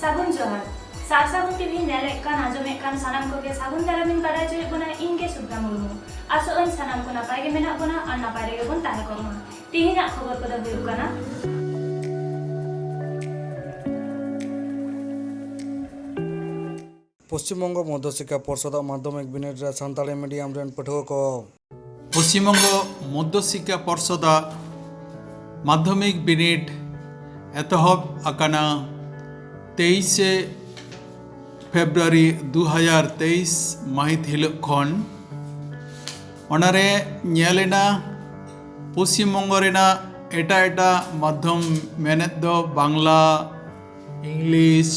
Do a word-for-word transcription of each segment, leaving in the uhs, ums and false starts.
ᱥᱟᱹᱜᱩᱱ ᱡᱚᱦᱟᱨ᱾ ᱥᱟᱨ ᱥᱟᱹᱜᱩᱱ ᱴᱤᱵᱷᱤ ᱧᱮᱞᱮᱫ ᱠᱟᱱ, ᱟᱸᱡᱚᱢᱮᱫ ᱠᱟᱱ ᱥᱟᱱᱟᱢ ᱠᱚᱜᱮ ᱥᱟᱹᱜᱩᱱ ᱫᱟᱨᱟᱢᱤᱧ ᱵᱟᱲᱟᱭ ᱦᱚᱪᱚᱭᱮᱫ ᱵᱚᱱᱟ, ᱤᱧ ᱜᱮ ᱥᱩᱵᱷᱨᱟ ᱢᱩᱨᱢᱩ᱾ ᱟᱥᱚᱜ ᱟᱹᱧ ᱥᱟᱱᱟᱢ ᱠᱚ ᱱᱟᱯᱟᱭ ᱜᱮ ᱢᱮᱱᱟᱜ ᱵᱚᱱᱟ ᱟᱨ ᱱᱟᱯᱟᱭ ᱨᱮᱜᱮ ᱵᱚᱱ ᱛᱟᱦᱮᱸ ᱠᱚᱜ ᱢᱟ᱾ ᱛᱤᱦᱤᱧᱟᱜ ᱠᱷᱚᱵᱚᱨ ᱠᱚᱫᱚ ᱦᱩᱭᱩᱜ ᱠᱟᱱᱟ᱾ ᱯᱚᱥᱪᱤᱢ ᱵᱚᱝᱜᱚ ᱢᱚᱫᱽᱫᱷᱚ ᱥᱤᱠᱠᱷᱟ ᱯᱚᱨᱥᱚᱫᱟᱜ ᱢᱟᱫᱽᱫᱷᱚᱢᱤᱠ ᱵᱤᱱᱤᱰ ᱨᱮ ᱥᱟᱱᱛᱟᱲᱤ ᱢᱤᱰᱤᱭᱟᱢ ᱨᱮᱱ ᱯᱟᱹᱴᱷᱩᱣᱟᱹ ᱠᱚ᱾ ᱯᱚᱥᱪᱤᱢ ᱵᱚᱝᱜᱚ ᱢᱚᱫᱽᱫᱷᱚ ᱥᱤᱠᱠᱷᱟ ᱯᱚᱨᱥᱚᱫᱟᱜ ᱢᱟᱫᱽᱫᱷᱚᱢᱤᱠ ᱵᱤᱱᱤᱰ ᱮᱛᱚᱦᱚᱵ ᱟᱠᱟᱱᱟ᱾ ᱛᱮᱭᱤᱥᱮ ᱯᱷᱮᱵᱽᱨᱩᱣᱟᱨᱤ ᱫᱩ ᱦᱟᱡᱟᱨ ᱛᱮᱭᱤᱥ ᱢᱟᱹᱦᱤᱛ ᱦᱤᱞᱳᱜ ᱠᱷᱚᱱ᱾ ᱚᱱᱟᱨᱮ ᱧᱮᱞ ᱮᱱᱟ, ᱯᱚᱥᱪᱤᱢ ᱵᱚᱝᱜᱚ ᱨᱮᱱᱟᱜ ᱮᱴᱟᱜ ᱮᱴᱟᱜ ᱢᱟᱫᱽᱫᱷᱚᱢ ᱢᱮᱱᱮᱫ ᱫᱚ ᱵᱟᱝᱞᱟ, ᱤᱝᱞᱤᱥ,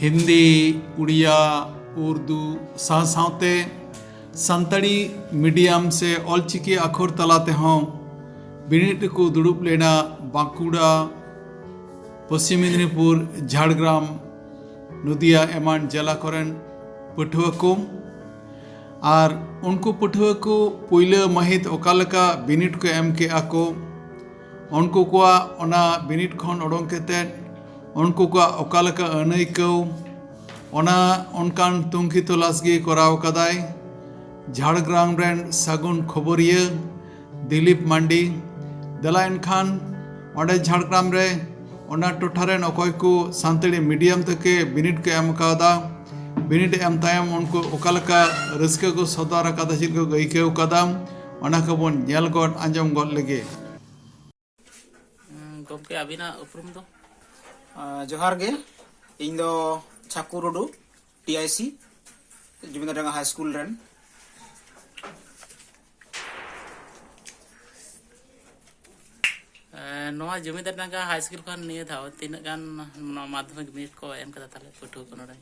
ᱦᱤᱱᱫᱤ, ᱩᱲᱤᱭᱟ, ᱩᱨᱫᱩ ᱥᱟᱶ ᱥᱟᱶᱛᱮ ᱥᱟᱱᱛᱟᱲᱤ ᱢᱤᱰᱤᱭᱟᱢ ᱥᱮ ᱚᱞᱪᱤᱠᱤ ᱟᱠᱷᱚᱨ ᱛᱟᱞᱟ ᱛᱮᱦᱚᱸ ᱵᱤᱱᱤᱰ ᱨᱮᱠᱚ ᱫᱩᱲᱩᱵ ᱞᱮᱱᱟ ᱵᱟᱸᱠᱩᱲᱟ, ᱯᱚᱥᱪᱤᱢ ᱢᱮᱫᱽᱱᱤᱯᱩᱨ, ᱡᱷᱟᱲᱜᱨᱟᱢ, ᱱᱚᱫᱤᱭᱟ ᱮᱢᱟᱱ ᱡᱮᱞᱟ ᱠᱚᱨᱮᱱ ᱯᱟᱹᱴᱷᱩᱣᱟᱹ ᱠᱚ᱾ ᱟᱨ ᱩᱱᱠᱩ ᱯᱟᱹᱴᱷᱩᱣᱟᱹ ᱠᱚ ᱯᱩᱭᱞᱟᱹ ᱢᱟᱹᱦᱤᱛ ᱚᱠᱟ ᱞᱮᱠᱟ ᱵᱤᱱᱤᱰ ᱠᱚ ᱮᱢ ᱠᱮᱜᱼᱟ ᱠᱚ, ᱩᱱᱠᱩ ᱠᱚᱣᱟᱜ ᱚᱱᱟ ᱵᱤᱱᱤᱰ ᱠᱷᱚᱱ ᱚᱰᱚᱝ ᱠᱟᱛᱮᱫ ᱩᱱᱠᱩ ᱠᱚᱣᱟᱜ ᱚᱠᱟ ᱞᱮᱠᱟ ᱟᱹᱱᱟᱹᱭᱠᱟᱹᱣ, ᱚᱱᱟ ᱚᱱᱠᱟᱱ ᱛᱩᱝᱠᱷᱤ ᱛᱚᱞᱟᱥ ᱜᱮ ᱠᱚᱨᱟᱣ ᱠᱟᱫᱟᱭ ᱡᱷᱟᱲᱜᱨᱟᱢ ᱨᱮᱱ ᱥᱟᱹᱜᱩᱱ ᱠᱷᱚᱵᱚᱨᱤᱭᱟᱹ ᱫᱤᱞᱤᱯ ᱢᱟᱱᱰᱤ᱾ ᱫᱮᱞᱟ ᱮᱱᱠᱷᱟᱱ ᱚᱸᱰᱮ ᱡᱷᱟᱲᱜᱨᱟᱢ ᱨᱮ ᱚᱱᱟ ᱴᱚᱴᱷᱟ ᱨᱮᱱ ᱚᱠᱚᱭ ᱠᱚ ᱥᱟᱱᱛᱟᱲᱤ ᱢᱤᱰᱤᱭᱟᱢ ᱛᱮᱠᱚ ᱵᱤᱱᱤᱰ ᱠᱚ ᱮᱢ ᱠᱟᱣᱫᱟ, ᱵᱤᱱᱤᱰ ᱮᱢ ᱛᱟᱭᱚᱢ ᱩᱱᱠᱩ ᱚᱠᱟ ᱞᱮᱠᱟ ᱨᱟᱹᱥᱠᱟᱹ ᱠᱚ ᱥᱚᱫᱚᱨ ᱟᱠᱟᱫᱟ, ᱪᱮᱫ ᱠᱚ ᱟᱹᱭᱠᱟᱹᱣ ᱠᱟᱫᱟ, ᱚᱱᱟ ᱠᱚᱵᱚᱱ ᱧᱮᱞ ᱜᱚᱫ ᱟᱸᱡᱚᱢ ᱜᱚᱫ ᱞᱮᱜᱮ᱾ ᱩᱸ, ᱜᱚᱢᱠᱮ, ᱟᱹᱵᱤᱱᱟᱜ ᱩᱯᱨᱩᱢ ᱫᱚ? ᱟᱸ, ᱡᱚᱦᱟᱨ ᱜᱮ, ᱤᱧ ᱫᱚ ᱪᱷᱟᱠᱩ ᱴᱩᱰᱩ, ᱴᱤ ᱟᱭ ᱥᱤ, ᱡᱩᱢᱤᱫᱟᱨ ᱰᱟᱸᱜᱟ ᱦᱟᱭ ᱥᱠᱩᱞ ᱨᱮᱱ᱾ ᱮᱸ, ᱱᱚᱣᱟ ᱡᱩᱢᱤᱫᱟᱨ ᱰᱟᱸᱜᱟ ᱦᱟᱭ ᱥᱠᱩᱞ ᱠᱷᱚᱱ ᱱᱤᱭᱟᱹ ᱫᱷᱟᱣ ᱛᱤᱱᱟᱹᱜ ᱜᱟᱱ ᱱᱚᱣᱟ ᱢᱟᱫᱽᱫᱷᱚᱢᱤᱠ ᱵᱤᱱᱤᱰ ᱠᱚ ᱮᱢ ᱠᱟᱫᱟ ᱛᱟᱦᱞᱮ ᱯᱟᱹᱴᱷᱩᱣᱟᱹ ᱠᱚ ᱱᱚᱰᱮ?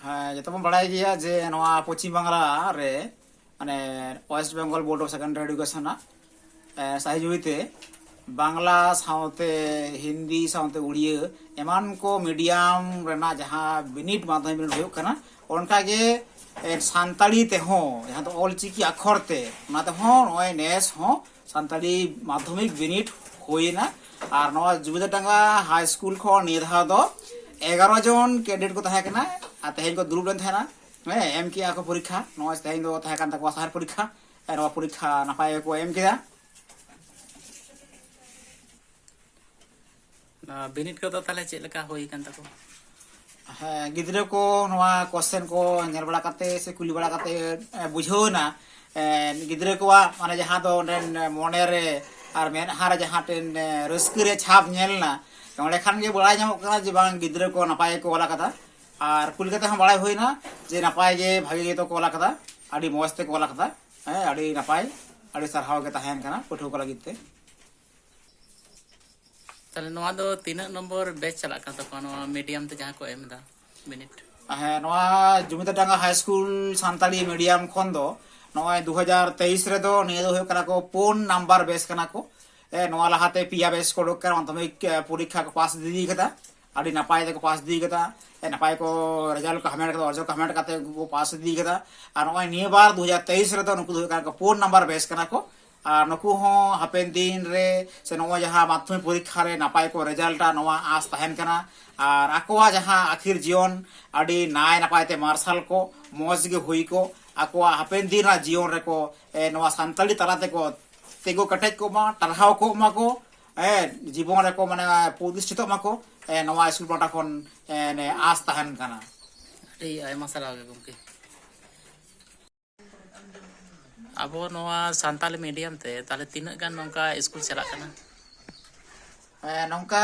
ᱦᱮᱸ, ᱡᱚᱛᱚ ᱵᱚᱱ ᱵᱟᱲᱟᱭ ᱜᱮᱭᱟ ᱡᱮ ᱱᱚᱣᱟ ᱯᱚᱪᱷᱤᱢ ᱵᱟᱝᱞᱟ ᱨᱮ, ᱢᱟᱱᱮ, West Bengal Board of Secondary Education ᱟᱜ, ᱮ, ᱥᱟᱹᱦᱤᱡᱩᱦᱤ ᱛᱮ ᱵᱟᱝᱞᱟ ᱥᱟᱶᱛᱮ ᱦᱤᱱᱫᱤ ᱥᱟᱶᱛᱮ ᱩᱲᱤᱭᱟᱹ ᱮᱢᱟᱱ ᱠᱚ ᱢᱤᱰᱤᱭᱟᱢ ᱨᱮᱱᱟᱜ ᱡᱟᱦᱟᱸ ᱵᱤᱱᱤᱰ, ᱢᱟᱫᱽᱫᱷᱚᱢᱤᱠ ᱵᱤᱱᱤᱰ ᱦᱩᱭᱩᱜ ᱠᱟᱱᱟ, ᱚᱱᱠᱟᱜᱮ, ᱮ, ᱥᱟᱱᱛᱟᱲᱤ ᱛᱮᱦᱚᱸ, ᱡᱟᱦᱟᱸ ᱫᱚ ᱚᱞᱪᱤᱠᱤ ᱟᱠᱷᱚᱨ ᱛᱮ, ᱚᱱᱟ ᱛᱮᱦᱚᱸ ᱱᱚᱜᱼᱚᱭ ᱱᱮᱥ ᱦᱚᱸ ᱥᱟᱱᱛᱟᱲᱤ ᱢᱟᱫᱽᱫᱷᱚᱢᱤᱠ ᱵᱤᱱᱤᱰ ᱦᱩᱭᱮᱱᱟ᱾ ᱟᱨ ᱱᱚᱣᱟ ᱡᱩᱢᱤᱫᱟᱨ ᱰᱟᱸᱜᱟ ᱦᱟᱭ ᱥᱠᱩᱞ ᱠᱷᱚᱱ ᱱᱤᱭᱟᱹ ᱫᱷᱟᱣ ᱫᱚ ᱮᱜᱟᱨᱚ ᱡᱚᱱ ᱠᱮᱱᱰᱤᱰᱮᱴ ᱠᱚ ᱛᱟᱦᱮᱸ ᱠᱟᱱᱟ᱾ ᱟᱨ ᱛᱮᱦᱮᱧ ᱠᱚ ᱫᱩᱲᱩᱵ ᱞᱮᱱ ᱛᱟᱦᱮᱱᱟ, ᱦᱮᱸ, ᱮᱢ ᱠᱮᱜᱼᱟ ᱠᱚ ᱯᱚᱨᱤᱠᱠᱷᱟ᱾ ᱱᱚᱜᱼᱚᱭ ᱛᱮᱦᱮᱧ ᱫᱚ ᱛᱟᱦᱮᱸ ᱠᱟᱱ ᱛᱟᱠᱚᱣᱟ ᱥᱟᱦᱮᱨ ᱯᱚᱨᱤᱠᱠᱷᱟ᱾ ᱟᱨ ᱱᱚᱣᱟ ᱯᱚᱨᱤᱠᱠᱷᱟ ᱱᱟᱯᱟᱭ ᱜᱮᱠᱚ ᱮᱢ ᱠᱮᱫᱟ᱾ ᱱᱚᱣᱟ ᱵᱤᱱᱤᱰ ᱠᱚᱫᱚ ᱛᱟᱦᱚᱞᱮ ᱪᱮᱫ ᱞᱮᱠᱟ ᱦᱩᱭ ᱟᱠᱟᱱ ᱛᱟᱠᱚᱣᱟ? ᱦᱮᱸ, ᱜᱤᱫᱽᱨᱟᱹ ᱠᱚ ᱱᱚᱣᱟ ᱠᱚᱥᱪᱮᱱ ᱠᱚ ᱧᱮᱞ ᱵᱟᱲᱟ ᱠᱟᱛᱮ ᱥᱮ ᱠᱩᱞᱤ ᱵᱟᱲᱟ ᱠᱟᱛᱮ, ᱮ, ᱵᱩᱡᱷᱟᱹᱣ ᱮᱱᱟ, ᱮ, ᱜᱤᱫᱽᱨᱟᱹ ᱠᱚᱣᱟᱜ ᱢᱟᱱᱮ ᱡᱟᱦᱟᱸ ᱫᱚ ᱚᱸᱰᱮ ᱢᱚᱱᱮ ᱨᱮ ᱟᱨ ᱢᱮᱫᱦᱟ ᱨᱮ ᱡᱟᱦᱟᱸ ᱴᱷᱮᱱ, ᱮ, ᱨᱟᱹᱥᱠᱟᱹ ᱨᱮ ᱪᱷᱟᱯ ᱧᱮᱞ ᱮᱱᱟ, ᱚᱸᱰᱮ ᱠᱷᱟᱱ ᱜᱮ ᱵᱟᱲᱟᱭ ᱧᱟᱢᱚᱜ ᱠᱟᱱᱟ ᱡᱮ ᱵᱟᱝ, ᱜᱤᱫᱽᱨᱟᱹ ᱠᱚ ᱱᱟᱯᱟᱭ ᱜᱮᱠᱚ ᱚᱞ ᱟᱠᱟᱫᱟ᱾ ᱟᱨ ᱠᱩᱞᱤ ᱠᱟᱛᱮ ᱦᱚᱸ ᱵᱟᱲᱟᱭ ᱦᱩᱭᱱᱟ ᱡᱮ ᱱᱟᱯᱟᱭ ᱜᱮ, ᱵᱷᱟᱜᱮ ᱜᱮᱛᱚ ᱠᱚ ᱚᱞ ᱟᱠᱟᱫᱟ, ᱟᱹᱰᱤ ᱢᱚᱸᱡᱽ ᱛᱮᱠᱚ ᱚᱞ ᱟᱠᱟᱫᱟ᱾ ᱦᱮᱸ, ᱟᱹᱰᱤ ᱱᱟᱯᱟᱭ, ᱟᱹᱰᱤ ᱥᱟᱨᱦᱟᱣ ᱜᱮ ᱛᱟᱦᱮᱸᱭᱮᱱ ᱠᱟᱱᱟ ᱯᱟᱹᱴᱷᱩᱣᱟᱹ ᱠᱚ ᱞᱟᱹᱜᱤᱫ ᱛᱮ᱾ ᱛᱟᱦᱞᱮ ᱱᱚᱣᱟ ᱫᱚ ᱛᱤᱱᱟᱹᱜ ᱱᱚᱢᱵᱚᱨ ᱵᱮᱪ ᱪᱟᱞᱟᱜ ᱠᱟᱱ ᱛᱟᱠᱚᱣᱟ, ᱱᱚᱣᱟ ᱢᱤᱰᱤᱭᱟᱢ ᱛᱮ ᱡᱟᱦᱟᱸ ᱠᱚ ᱮᱢ ᱮᱫᱟ ᱵᱤᱱᱤᱰ? ᱦᱮᱸ, ᱱᱚᱣᱟ ᱡᱩᱢᱤᱫᱟᱨ ᱰᱟᱸᱜᱟ ᱦᱟᱭ ᱥᱠᱩᱞ ᱥᱟᱱᱛᱟᱲᱤ ᱢᱤᱰᱤᱭᱟᱢ ᱠᱷᱚᱱ ᱫᱚ ᱱᱚᱜᱼᱚᱭ ᱫᱩ ᱦᱟᱡᱟᱨ ᱛᱮᱭᱤᱥ ᱨᱮᱫᱚ ᱱᱤᱭᱟᱹ ᱫᱚ ᱦᱩᱭᱩᱜ ᱠᱟᱱᱟ ᱠᱚ ᱯᱩᱱ ᱱᱟᱢᱵᱟᱨ ᱵᱮᱪ ᱠᱟᱱᱟ ᱠᱚ᱾ ᱮ, ᱱᱚᱣᱟ ᱞᱟᱦᱟᱛᱮ ᱯᱮᱭᱟ ᱵᱮᱪ ᱠᱚ ᱩᱰᱩᱠ ᱠᱟᱱᱟ, ᱢᱟᱫᱽᱫᱷᱚᱢᱤᱠ, ᱮ, ᱯᱚᱨᱤᱠᱠᱷᱟ ᱠᱚ ᱯᱟᱥ ᱤᱫᱤ ᱠᱟᱫᱟ, ᱟᱹᱰᱤ ᱱᱟᱯᱟᱭ ᱛᱮᱠᱚ ᱯᱟᱥ ᱤᱫᱤ ᱠᱟᱫᱟ᱾ ᱮ, ᱱᱟᱯᱟᱭ ᱠᱚ ᱨᱮᱡᱟᱞᱴ ᱠᱚ ᱦᱟᱢᱮᱴ ᱠᱟᱫᱟ, ᱚᱨᱡᱚ ᱠᱚ ᱦᱟᱢᱮᱴ ᱠᱟᱛᱮ ᱠᱚ ᱯᱟᱥ ᱤᱫᱤ ᱠᱟᱫᱟ᱾ ᱟᱨ ᱱᱚᱜᱼᱚᱭ ᱱᱤᱭᱟᱹ ᱵᱟᱨ ᱫᱩ ᱦᱟᱡᱟᱨ ᱛᱮᱭᱤᱥ ᱨᱮᱫᱚ ᱱᱩᱠᱩ ᱫᱚ ᱦᱩᱭᱩᱜ ᱠᱟᱱᱟ ᱠᱚ ᱯᱩᱱ ᱱᱟᱢᱵᱟᱨ ᱵᱮᱪ ᱠᱟᱱᱟ ᱠᱚ᱾ ᱟᱨ ᱱᱩᱠᱩ ᱦᱚᱸ ᱦᱟᱯᱮᱱ ᱫᱤᱱ ᱨᱮ ᱥᱮ ᱱᱚᱜᱼᱚᱭ ᱡᱟᱦᱟᱸ ᱢᱟᱫᱽᱫᱷᱚᱢᱤᱠ ᱯᱚᱨᱤᱠᱠᱷᱟ ᱨᱮ ᱱᱟᱯᱟᱭ ᱠᱚ ᱨᱮᱡᱟᱞᱴᱟ, ᱱᱚᱣᱟ ᱟᱸᱥ ᱛᱟᱦᱮᱱ ᱠᱟᱱᱟ᱾ ᱟᱨ ᱟᱠᱚᱣᱟᱜ ᱡᱟᱦᱟᱸ ᱟᱹᱠᱷᱤᱨ ᱡᱤᱭᱚᱱ ᱟᱹᱰᱤ ᱱᱟᱭ ᱱᱟᱯᱟᱭ ᱛᱮ ᱢᱟᱨᱥᱟᱞ ᱠᱚ, ᱢᱚᱡᱽ ᱜᱮ ᱦᱩᱭ ᱠᱚ, ᱟᱠᱚᱣᱟᱜ ᱦᱟᱯᱮᱱ ᱫᱤᱱ ᱨᱮᱱᱟᱜ ᱡᱤᱭᱚᱱ ᱨᱮᱠᱚ, ᱮ, ᱱᱚᱣᱟ ᱥᱟᱱᱛᱟᱲᱤ ᱛᱟᱞᱟ ᱛᱮᱠᱚ ᱛᱤᱸᱜᱩ ᱠᱮᱴᱮᱡ ᱠᱚᱜ ᱢᱟ, ᱴᱟᱨᱦᱟᱣ ᱠᱚᱜ ᱢᱟ ᱠᱚ, ᱮ, ᱡᱤᱵᱚᱱ ᱨᱮᱠᱚ ᱢᱟᱱᱮ ᱯᱨᱚᱛᱤᱥᱴᱷᱤᱛᱚᱜ ᱢᱟᱠᱚ, ᱮ, ᱱᱚᱣᱟ ᱥᱠᱩᱞ ᱯᱟᱦᱴᱟ ᱠᱷᱚᱱ, ᱮ, ᱱᱮ ᱟᱸᱥ ᱛᱟᱦᱮᱱ ᱠᱟᱱᱟ᱾ ᱟᱹᱰᱤ ᱟᱭᱢᱟ ᱥᱟᱨᱦᱟᱣ ᱜᱮ ᱜᱚᱢᱠᱮ᱾ ᱟᱵᱚ ᱱᱚᱣᱟ ᱥᱟᱱᱛᱟᱞᱤ ᱢᱤᱰᱤᱭᱟᱢ ᱛᱮ ᱛᱟᱦᱞᱮ ᱛᱤᱱᱟᱹᱜ ᱜᱟᱱ ᱱᱚᱝᱠᱟ ᱥᱠᱩᱞ ᱪᱟᱞᱟᱜ ᱠᱟᱱᱟ? ᱮ, ᱱᱚᱝᱠᱟ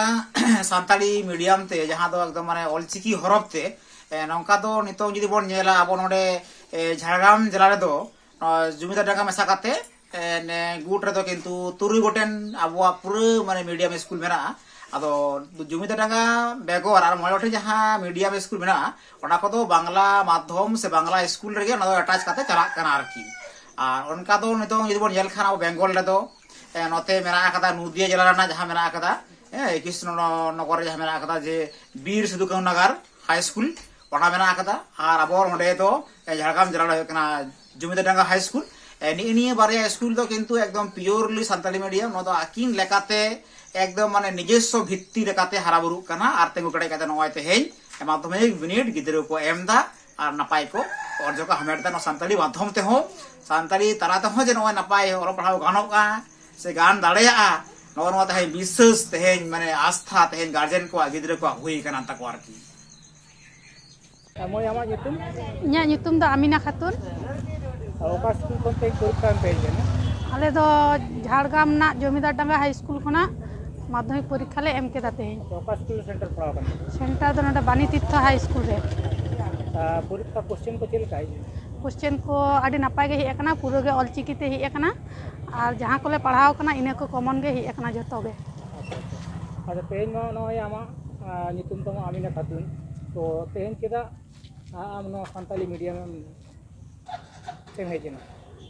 ᱥᱟᱱᱛᱟᱲᱤ ᱢᱤᱰᱤᱭᱟᱢ ᱛᱮ, ᱡᱟᱦᱟᱸ ᱫᱚ ᱮᱠᱫᱚᱢ ᱢᱟᱱᱮ ᱚᱞᱪᱤᱠᱤ ᱦᱚᱨᱚᱯ ᱛᱮ, ᱮ, ᱱᱚᱝᱠᱟ ᱫᱚ ᱱᱤᱛᱚᱝ ᱡᱩᱫᱤ ᱵᱚᱱ ᱧᱮᱞᱟ ᱟᱵᱚ ᱱᱚᱰᱮ, ᱮ, ᱡᱷᱟᱲᱜᱨᱟᱢ ᱡᱮᱞᱟ ᱨᱮᱫᱚ, ᱱᱚᱣᱟ ᱡᱩᱢᱤᱫᱟᱨ ᱰᱟᱸᱜᱟ ᱢᱮᱥᱟ ᱠᱟᱛᱮ, ᱮ, ᱱᱮ ᱜᱩᱴ ᱨᱮᱫᱚ ᱠᱤᱱᱛᱩ ᱛᱩᱨᱩᱭ ᱜᱚᱴᱮᱱ ᱟᱵᱚᱣᱟᱜ ᱯᱩᱨᱟᱹ ᱢᱟᱱᱮ ᱢᱤᱰᱤᱭᱟᱢ ᱥᱠᱩᱞ ᱢᱮᱱᱟᱜᱼᱟ᱾ ᱟᱫᱚ ᱡᱩᱢᱤᱫᱟᱨ ᱰᱟᱸᱜᱟ ᱵᱮᱜᱚᱨ ᱟᱨ ᱢᱚᱬᱮ ᱜᱚᱴᱮᱱ ᱡᱟᱦᱟᱸ ᱢᱤᱰᱤᱭᱟᱢ ᱥᱠᱩᱞ ᱢᱮᱱᱟᱜᱼᱟ, ᱚᱱᱟ ᱠᱚᱫᱚ ᱵᱟᱝᱞᱟ ᱢᱟᱫᱽᱫᱷᱚᱢ ᱥᱮ ᱵᱟᱝᱞᱟ ᱥᱠᱩᱞ ᱨᱮᱜᱮ ᱚᱱᱟ ᱫᱚ ᱮᱴᱟᱪ ᱠᱟᱛᱮ ᱪᱟᱞᱟᱜ ᱠᱟᱱᱟ ᱟᱨᱠᱤ᱾ ᱟᱨ ᱚᱱᱠᱟ ᱫᱚ ᱱᱤᱛᱚᱝ ᱡᱩᱫᱤ ᱵᱚᱱ ᱧᱮᱞ ᱠᱷᱟᱱ ᱟᱵᱚ ᱵᱮᱝᱜᱚᱞ ᱨᱮᱫᱚ, ᱮ, ᱱᱚᱛᱮ ᱢᱮᱱᱟᱜ ᱟᱠᱟᱫᱟ ᱱᱚᱫᱤᱭᱟ ᱡᱮᱞᱟ ᱨᱮᱱᱟᱜ ᱡᱟᱦᱟᱸ ᱢᱮᱱᱟᱜ ᱟᱠᱟᱫᱟ, ᱮ, ᱠᱨᱤᱥᱱᱚ ᱱᱚᱜᱚᱨ ᱨᱮ ᱡᱟᱦᱟᱸ ᱢᱮᱱᱟᱜ ᱟᱠᱟᱫᱟ ᱡᱮ ᱵᱤᱨ ᱥᱤᱫᱩ ᱠᱟᱹᱱᱦᱩ ᱱᱟᱜᱟᱨ ᱦᱟᱭ ᱥᱠᱩᱞ, ᱚᱱᱟ ᱢᱮᱱᱟᱜ ᱟᱠᱟᱫᱟ᱾ ᱟᱨ ᱟᱵᱚ ᱱᱚᱰᱮ ᱫᱚ, ᱮ, ᱡᱷᱟᱲᱜᱨᱟᱢ ᱡᱮᱞᱟ ᱨᱮ ᱦᱩᱭᱩᱜ ᱠᱟᱱᱟ ᱡᱩᱢᱤᱫᱟᱨ ᱰᱟᱸᱜᱟ ᱦᱟᱭ ᱥᱠᱩᱞ᱾ ᱮ, ᱱᱤᱜᱼᱤ ᱱᱤᱭᱟᱹ ᱵᱟᱨᱭᱟ ᱥᱠᱩᱞ ᱫᱚ ᱠᱤᱱᱛᱩ ᱮᱠᱫᱚᱢ ᱯᱤᱭᱳᱨᱞᱤ ᱥᱟᱱᱛᱟᱲᱤ ᱢᱤᱰᱤᱭᱟᱢ, ᱱᱚᱣᱟ ᱫᱚ ᱟᱹᱠᱤᱱ ᱞᱮᱠᱟᱛᱮ, ᱮᱠᱫᱚᱢ ᱢᱟᱱᱮ ᱱᱤᱡᱚᱥᱥᱚ ᱵᱷᱤᱛᱛᱤ ᱞᱮᱠᱟᱛᱮ ᱦᱟᱨᱟ ᱵᱩᱨᱩᱜ ᱠᱟᱱᱟ ᱟᱨ ᱛᱤᱸᱜᱩ ᱠᱮᱴᱮᱡ ᱠᱟᱛᱮ ᱱᱚᱜᱼᱚᱭ ᱛᱮᱦᱮᱧ ᱢᱟᱫᱽᱫᱷᱚᱢᱤᱠ ᱵᱤᱱᱤᱰ ᱜᱤᱫᱽᱨᱟᱹ ᱠᱚ ᱮᱢ ᱮᱫᱟ ᱟᱨ ᱱᱟᱯᱟᱭ ᱠᱚ ᱚᱨᱡᱚ ᱠᱚ ᱦᱟᱢᱮᱴ ᱮᱫᱟ ᱱᱚᱣᱟ ᱥᱟᱱᱛᱟᱲᱤ ᱢᱟᱫᱽᱫᱷᱚᱢ ᱛᱮᱦᱚᱸ᱾ ᱥᱟᱱᱛᱟᱲᱤ ᱛᱟᱞᱟ ᱛᱮᱦᱚᱸ ᱡᱮ ᱱᱚᱜᱼᱚᱭ ᱱᱟᱯᱟᱭ ᱚᱞᱚᱜ ᱯᱟᱲᱦᱟᱣ ᱜᱟᱱᱚᱜᱼᱟ ᱥᱮ ᱜᱟᱱ ᱫᱟᱲᱮᱭᱟᱜᱼᱟ, ᱱᱚᱜᱼᱚ ᱱᱚᱣᱟ ᱛᱮᱦᱮᱧ ᱵᱤᱥᱥᱟᱹᱥ, ᱛᱮᱦᱮᱧ ᱢᱟᱱᱮ ᱟᱥᱛᱷᱟ ᱛᱮᱦᱮᱧ ᱜᱟᱨᱡᱮᱱ ᱠᱚᱣᱟᱜ, ᱜᱤᱫᱽᱨᱟᱹ ᱠᱚᱣᱟᱜ ᱦᱩᱭ ᱟᱠᱟᱱᱟ ᱛᱟᱠᱚ ᱟᱨᱠᱤ᱾ ᱢᱟᱹᱭ, ᱟᱢᱟᱜ ᱧᱩᱛᱩᱢ? ᱤᱧᱟᱹᱜ ᱧᱩᱛᱩᱢ ᱫᱚ ᱟᱢᱤᱱᱟ ᱠᱷᱟᱛᱩᱱ᱾ ᱟᱨ ᱚᱠᱟ ᱥᱠᱩᱞ ᱠᱷᱚᱱ ᱛᱮᱦᱮᱧ ᱯᱚᱨᱤᱠᱠᱷᱟ ᱮᱢ ᱯᱮ ᱦᱮᱡ ᱞᱮᱱᱟ? ᱟᱞᱮ ᱫᱚ ᱡᱷᱟᱲᱜᱨᱟᱢ ᱨᱮᱱᱟᱜ ᱡᱚᱢᱤᱫᱟᱨ ᱰᱟᱸᱜᱟ ᱦᱟᱭ ᱥᱠᱩᱞ ᱠᱷᱚᱱᱟᱜ ᱢᱟᱫᱽᱫᱷᱚᱢᱤᱠ ᱯᱚᱨᱤᱠᱠᱷᱟ ᱞᱮ ᱮᱢ ᱠᱮᱫᱟ ᱛᱮᱦᱮᱧ᱾ ᱟᱪᱪᱷᱟ, ᱚᱠᱟ ᱥᱠᱩᱞ ᱨᱮ ᱥᱮᱱᱴᱟᱨ ᱯᱟᱲᱟᱣ ᱟᱠᱟᱱᱟ? ᱥᱮᱱᱴᱟᱨ ᱫᱚ ᱱᱚᱰᱮ ᱵᱟᱱᱤ ᱛᱤᱨᱛᱷᱚ ᱦᱟᱭ ᱥᱠᱩᱞ ᱨᱮ᱾ ᱟᱨ ᱯᱚᱨᱤᱠᱠᱷᱟ ᱠᱚᱥᱪᱮᱱ ᱠᱚ ᱪᱮᱫ ᱞᱮᱠᱟ ᱦᱮᱡ ᱮᱱᱟ? ᱠᱚᱥᱪᱮᱱ ᱠᱚ ᱟᱹᱰᱤ ᱱᱟᱯᱟᱭ ᱜᱮ ᱦᱮᱡ ᱟᱠᱟᱱᱟ, ᱯᱩᱨᱟᱹ ᱜᱮ ᱚᱞᱪᱤᱠᱤ ᱛᱮ ᱦᱮᱡ ᱟᱠᱟᱱᱟ᱾ ᱟᱨ ᱡᱟᱦᱟᱸ ᱠᱚᱞᱮ ᱯᱟᱲᱦᱟᱣ ᱠᱟᱱᱟ, ᱤᱱᱟᱹ ᱠᱚ ᱠᱚᱢᱚᱱ ᱜᱮ ᱦᱮᱡ ᱟᱠᱟᱱᱟ ᱡᱚᱛᱚ ᱜᱮ᱾ ᱟᱪᱪᱷᱟ, ᱟᱪᱪᱷᱟ᱾ ᱟᱪᱪᱷᱟ, ᱛᱮᱦᱮᱧ ᱢᱟ ᱱᱚᱜᱼᱚᱭ ᱟᱢᱟᱜ, ᱟᱸ, ᱧᱩᱛᱩᱢ ᱛᱟᱢᱟ ᱟᱢᱤᱱᱟ ᱠᱷᱟᱛᱩᱱ, ᱛᱚ ᱛᱮᱦᱮᱧ ᱪᱮᱫᱟᱜ, ᱟᱸ, ᱟᱢ ᱱᱚᱣᱟ ᱥᱟᱱᱛᱟᱞᱤ ᱢᱤᱰᱤᱭᱟᱢ ᱮᱢ ᱦᱮᱡ ᱮᱱᱟ?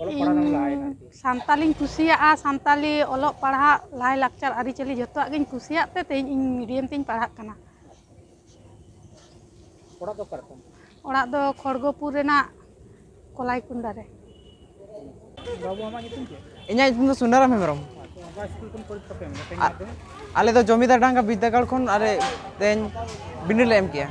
ᱚᱞᱚᱜ ᱯᱟᱲᱦᱟᱜ ᱮᱢ ᱤᱧ ᱞᱟᱦᱟᱭᱮᱱᱟ ᱟᱨᱠᱤ᱾ ᱥᱟᱱᱛᱟᱞᱤᱧ ᱠᱩᱥᱤᱭᱟᱜᱼᱟ, ᱥᱟᱱᱛᱟᱞᱤ ᱚᱞᱚᱜ ᱯᱟᱲᱦᱟᱜ, ᱞᱟᱭᱼᱞᱟᱠᱪᱟᱨ, ᱟᱹᱨᱤᱪᱟᱹᱞᱤ ᱡᱚᱛᱚᱣᱟᱜ ᱜᱤᱧ ᱠᱩᱥᱤᱭᱟᱜ ᱛᱮ ᱛᱮᱦᱮᱧ ᱤᱧ ᱢᱤᱰᱤᱭᱟᱢ ᱛᱤᱧ ᱯᱟᱲᱦᱟᱜ ᱠᱟᱱᱟ᱾ ᱚᱲᱟᱜ ᱫᱚ ᱚᱠᱟ ᱨᱮ ᱛᱟᱢ? ᱚᱲᱟᱜ ᱫᱚ ᱠᱷᱚᱲᱜᱚᱯᱩᱨ ᱨᱮᱱᱟᱜ ᱠᱚᱞᱟᱭᱠᱩᱱᱰᱟ ᱨᱮ᱾ ᱵᱟᱹᱵᱩ, ᱟᱢᱟᱜ ᱧᱩᱛᱩᱢ ᱪᱮᱫ? ᱤᱧᱟᱹᱜ ᱧᱩᱛᱩᱢ ᱫᱚ ᱥᱩᱱᱟᱨᱟᱢ ᱦᱮᱢᱵᱨᱚᱢ᱾ ᱟᱪᱪᱷᱟ, ᱚᱠᱟ ᱥᱠᱩᱞ ᱠᱷᱚᱱ ᱯᱚᱨᱤᱠᱠᱷᱟ ᱯᱮ ᱮᱢ ᱞᱮᱫᱟ ᱛᱮᱦᱮᱧ ᱟ-, ᱢᱟᱫᱽᱫᱷᱚᱢᱤᱠ? ᱟᱞᱮ ᱫᱚ ᱡᱚᱢᱤᱫᱟᱨ ᱰᱟᱸᱜᱟ ᱵᱤᱨᱫᱟᱹᱜᱟᱲ ᱠᱷᱚᱱ ᱟᱞᱮ ᱛᱮᱦᱮᱧ ᱵᱤᱱᱤᱰ ᱞᱮ ᱮᱢ ᱠᱮᱜᱼᱟ᱾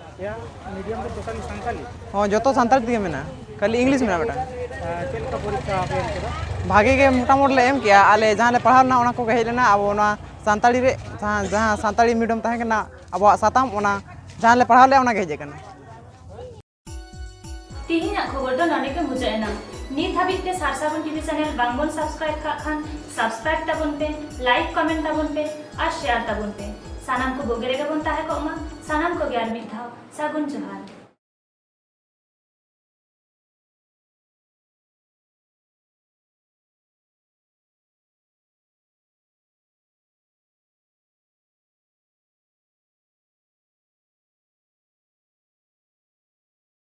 ᱟᱯᱮᱭᱟᱜ ᱢᱤᱰᱤᱭᱟᱢ ᱫᱚ ᱴᱳᱴᱟᱞᱤ ᱥᱟᱱᱛᱟᱞᱤ? ᱦᱚᱸ, ᱡᱚᱛᱚ ᱥᱟᱱᱛᱟᱲᱤ ᱛᱮᱜᱮ ᱢᱮᱱᱟᱜᱼᱟ, ᱠᱷᱟᱹᱞᱤ ᱤᱝᱞᱤᱥ ᱢᱮᱱᱟᱜᱼᱟ ᱢᱤᱫᱴᱟᱝ᱾ ᱟᱨ ᱪᱮᱫ ᱞᱮᱠᱟ ᱯᱚᱨᱤᱠᱠᱷᱟ ᱯᱮ ᱮᱢ ᱠᱮᱫᱟ? ᱵᱷᱟᱜᱮ ᱜᱮ ᱢᱚᱴᱟᱢᱩᱴᱤ ᱞᱮ ᱮᱢ ᱠᱮᱜᱼᱟ, ᱟᱞᱮ ᱡᱟᱦᱟᱸ ᱞᱮ ᱯᱟᱲᱦᱟᱣ ᱞᱮᱱᱟ ᱚᱱᱟ ᱠᱚᱜᱮ ᱦᱮᱡ ᱞᱮᱱᱟ, ᱟᱵᱚ ᱚᱱᱟ ᱥᱟᱱᱛᱟᱲᱤ ᱨᱮ ᱡᱟᱦᱟᱸ, ᱡᱟᱦᱟᱸ ᱥᱟᱱᱛᱟᱲᱤ ᱢᱤᱰᱤᱭᱟᱢ ᱛᱟᱦᱮᱸ ᱠᱟᱱᱟ ᱟᱵᱚᱣᱟᱜ ᱥᱟᱛᱟᱢ, ᱚᱱᱟ ᱡᱟᱦᱟᱸ ᱞᱮ ᱯᱟᱲᱦᱟᱣ ᱞᱮᱜᱼᱟ ᱚᱱᱟ ᱜᱮ ᱦᱮᱡ ᱟᱠᱟᱱᱟ᱾ ᱛᱤᱦᱤᱧᱟᱜ ᱠᱷᱚᱵᱚᱨ ᱫᱚ ᱱᱚᱰᱮ ᱜᱮ ᱢᱩᱪᱟᱹᱫ ᱮᱱᱟ᱾ ᱱᱤᱛ ᱦᱟᱹᱵᱤᱡ ᱛᱮ ᱥᱟᱨᱥᱟᱵᱚᱱ ᱴᱤᱵᱷᱤ ᱪᱮᱱᱮᱞ ᱵᱟᱝᱵᱚᱱ ᱥᱟᱵᱥᱠᱨᱟᱭᱤᱵ ᱠᱟᱜ ᱠᱷᱟᱱ, ᱥᱟᱵᱥᱠᱨᱟᱭᱤᱵ ᱛᱟᱵᱚᱱ ᱯᱮ, ᱞᱟᱭᱤᱠ, ᱠᱚᱢᱮᱱᱴ ᱛᱟᱵᱚᱱ ᱯᱮ ᱟᱨ ᱥᱮᱭᱟᱨ ᱛᱟᱵᱚᱱ ᱯᱮ᱾ ᱥᱟᱱᱟᱢ ᱠᱚ ᱵᱩᱜᱤ ᱨᱮᱜᱮ ᱵᱚᱱ ᱛᱟᱦᱮᱸ ᱠᱚᱜ ᱢᱟ᱾ ᱥᱟᱱᱟᱢ ᱠᱚᱜᱮ ᱟᱨ ᱢᱤᱫ ᱫᱷᱟᱣ ᱥᱟᱹᱜᱩᱱ ᱡᱚᱦᱟᱨ᱾